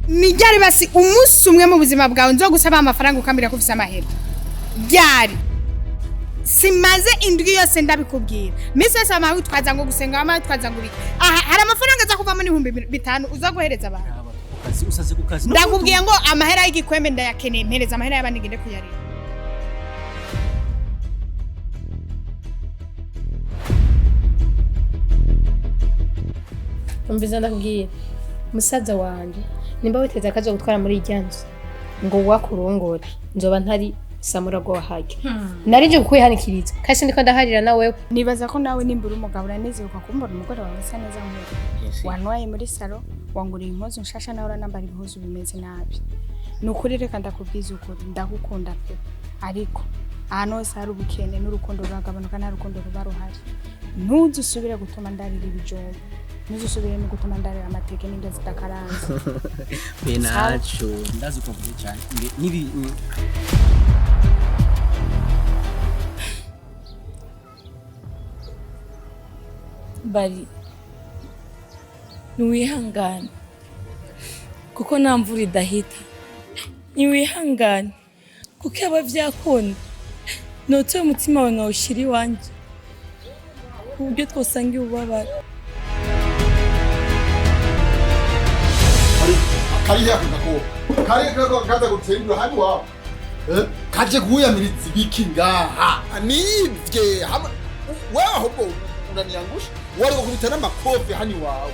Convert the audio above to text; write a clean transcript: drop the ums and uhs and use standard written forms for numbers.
Ni ryari basi umunsi umwe mu buzima bwawe nzogusaba amafaranga ukambwira ko ufise amahera? Ryari? Simaze indwi yose ndabikubwira. Misi yose wama witwaza ngo gusenga, wama witwaza ngo ibiki. Aha hari amafaranga aza kuvamo n'5,000 uza guhereza abantu. Aba, ku kazi usaze ku kazi. Ndakubwiye ngo amahera y'igikwembe ndayakeneye, mpereza amahera y'abandi ngende kuyarira. Umviza ndakubwiye musaza wanje, nimba witeze akazo gutwara muri irya nzu ngo wakurongore, nzoba ntari samura rwo wahajya nari nje kukwihanikiriza kandi sindiko ndaharira na wewe. Nibaza ko nawe nimba uri umugabo uranezerwa kumbona umugore wawe asa neza nk'uko wanwaye muri salo, wanguriye impuzu nshasha, nawe uranambara ibihuzu bimeze nabi. Ni ukuri, reka ndakubwiza ukuri, ndagukunda pe, ariko ahantu hose hari ubukene n'urukundo ruragabanuka, nta rukundo ruba ruhari. Ntuzusubire gutuma ndarira ibijumba, ntuzusubire no gutuma ndarira amateke n'indya zidakaranze. Be naco ndazi ko mvuze cyane nibi. Bari ntiwihangane kuko nta mvura idahita, ntiwihangane kuko yaba byakunda notoye umutima wawe nkawushyira iwanjye ku buryo twosanga ububabara. Kariya kako kariya kako kaza gutembera hano iwawe. Eh? Kaje kuyamiriza ibiki ngaha nivye hamwe wewe, ahubwo unaniangusha wari gukubita n'amakofi hano iwawe.